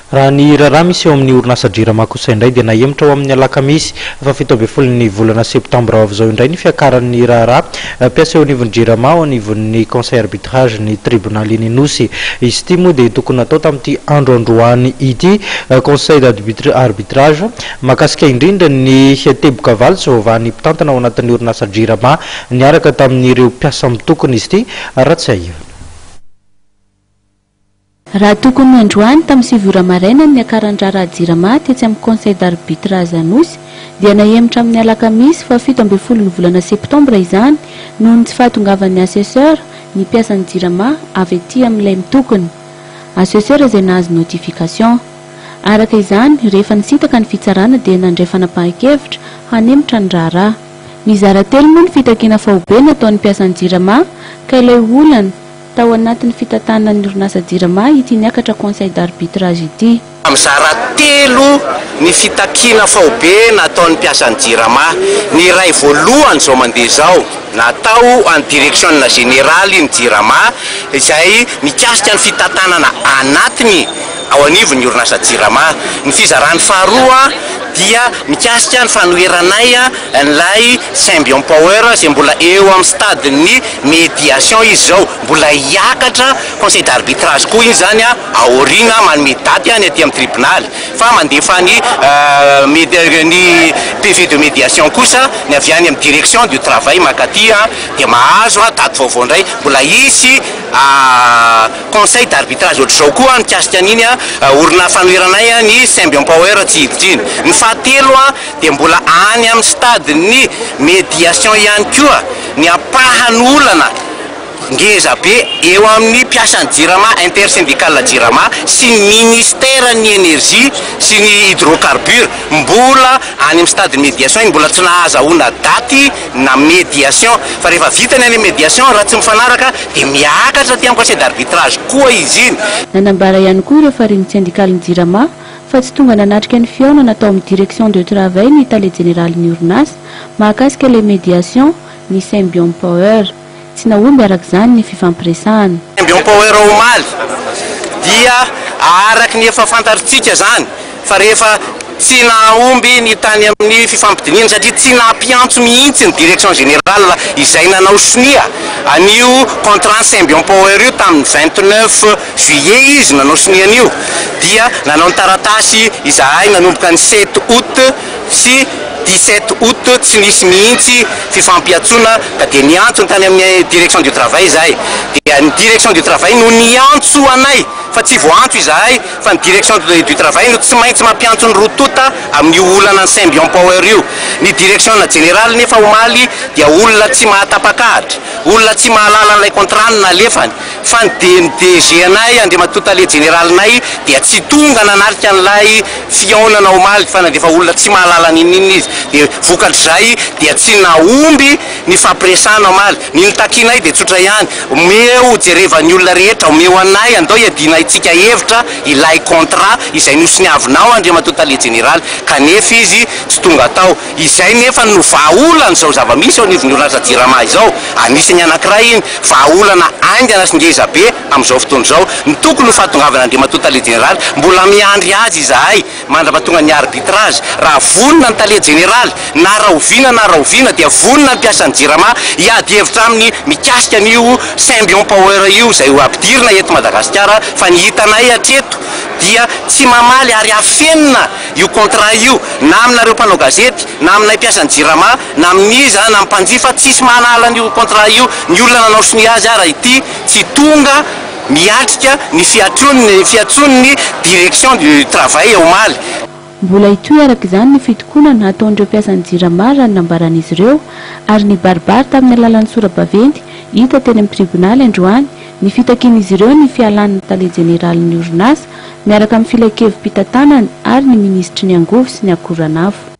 Raha ny raharaha misy eo amin'ny orinasa Jirama kosa indray dia nahemotra ho amin'ny alakamisy faha-17 ny volana septambra ho avy izao indray ny fiakaran'ny raharaha mpiasa eo anivon'ny Jirama ao anivon'ny conseil arbitrage ny tribonaly eny Anosy. Izy ity moa dia tokony natao tamin'ity andro androany ity conseil d'arbitrage mahakasika indrindra ny teboka valo tsy voavahan'ny mpitantana ao anatin'ny orinasa Jirama niaraka tamin'ireo mpiasa mitokona izy ity raha tsiahivina. Raha tokony androany tamin'ny 9 ora maraina ny niakaran-draharaha Jirama tetsy amin'ny conseil d'arbitrage Anosy dia nahemotra amin'ny alakamisy faha-17 ny volana septambra izany noho ny tsy fahatongavan'ny assesseur ny mpiasan'ny Jirama avy aty amin'ilay mitokona. Assesseur izay nahazo notification. Araka izany, rehefa nisintaka ny fitsarana dia nandray fanapahan-kevitra hanemotra ny raharaha. Nizara telo moa ny fitakiana faobe nataon'ny mpiasan'ny Jirama ka ilay olana tao anatin'ny fitantanan'ny orinasa Jirama ity niakatra conseil d'arbitrage ity. Mizara telo ny fitakiana faobe nataon'ny mpiasan'ny Jirama. Ny iray voalohany izao mandeha izao, natao any direction générale ny Jirama izay mikasika ny fitantanana anatiny ao anivon'ny orinasa Jirama. Ny fizarany faharoa dia mikasika ny fanoheranay an'ilay Symbion Power izay mbola eo amin'ny stade ny médiation izy izao, mbola hiakatra conseil d'arbitrage koa iny zany aoriana manome daty any aty amin'ny tribonaly, fa mandefa ny ny PV de médiation kosa ny avy any amin'ny direction du travail makaty dia mahazo daty vaovao indray. Mbola hisy conseil d'arbitrage ohatr'izao koa mikasika an'iny orina fanoheranay ny Symbion Power tsy hiditra iny. Ny fahatelo dia mbola any amin'ny stade ny médiation ihany koa ny ampahan'olana ngeza be eo amin'ny mpiasan'ny Jirama, intersyndical Jirama sy ny ministère ny énergie sy ny hydrocarbure. Mbola any amin'ny stade médiation iny, mbola tsy nahazahoana daty na médiation, fa rehefa vita ny any médiation, raha tsy mifanaraka dia miakatra aty amin'ny conseil d'arbitrage koa izy iny. Nanambara ihany koa ireo fariny syndikalin'ny Jirama fa tsy tonga nanatrika ny fihaonana atao amin'ny direction de travail ny tale jeneralin'ny orinasa mahakasika ilay médiation ny Symbion Power. Tsy nahomby araka izany ny fifampiresahana. Symbion Power omaly dia araka ny efa fantatritsika zany fa rehefa tsy nahomby ny tany amin'ny fifampidinihana satria tsy nampiantso mihitsy ny direction générale izay nanao sonia an'io contrat Symbion Power io tamin'ny 29 juillet izy nanao sonia an'io, dia nanao ny taratasy izahay nanomboka ny 7 août sy 17 août, tsy nisy mihitsy fifampiantsoana, ka dia niantso ny tany amin'ny direction du travail izahay, dia ny direction du travail no niantso anay fa tsy voaantso izahay, fa ny direction du travail no tsy maintsy mampiantso ny roa tonta amin'io olana ny Symbion Power io. Ny direction générale nefa omaly dia olona tsy mahatapakahatra, olona tsy mahalala an'ilay contrat no nalefany, fa ny DG anay, andriamatoa tale jeneralinay, dia tsy tonga nanatrika an'ilay fihaonana omaly fa nandefa olona tsy mahalala n'inon'inona izy, dia vokatr'izay dia tsy nahomby ny fampiresahana omaly. Ny nitakianay dia tsotra ihany: omeo jerevan'ny olona rehetra, omeo anay andao hiadianaitsika hevitra ilay contrat izay nosoniavinao, andriamatoa tale jeneraly, kanefa izy tsy tonga tao. Izay nefa no vahaolana izao zava-misy eo anivon'ny orinasa Jirama izao. Anisan'ny anankiray iny vahaolana haingana sy ngeza be amin'izao fotoana izao ny tokony ho fahatongavana andriamatoa tale jeneraly. Mbola miandry azy izahay mandra-pahatonga ny arbitrage. Raha vonona ny tale jeneraly, na rahoviana na rahoviana, dia vonona ny mpiasan'ny Jirama hiady hevitra aminy mikasika an'io Symbion Power io izay ho ampidirina eto Madagasikara, fa ny hitanay hatreto dia tsy mamaly ary afenina io contrat io na aminareo mpanao gazety na aminay mpiasan'ny Jirama na amin'iza na amin'ny mpanjifa. Tsisy mahalala an'io contrat io. Ny olona nanao sonia azy ara ity tsy tonga miatrika ny fiantsoan'ny direction du travail omaly. Mbola hitohy araka izany ny fitokonana hataon'ireo mpiasan'ny Jirama raha ny nambaran'izy ireo, ary nibaribary tamin'ny alalan'ny sora-baventy hita teny amin'ny tribonaly androany ny fitakian'izy ireo ny fialan'ny tale jeneralin'ny orinasa miaraka amin'ny filankevi-pitantanany ary ny minisitry ny angovo sy ny akoranafo.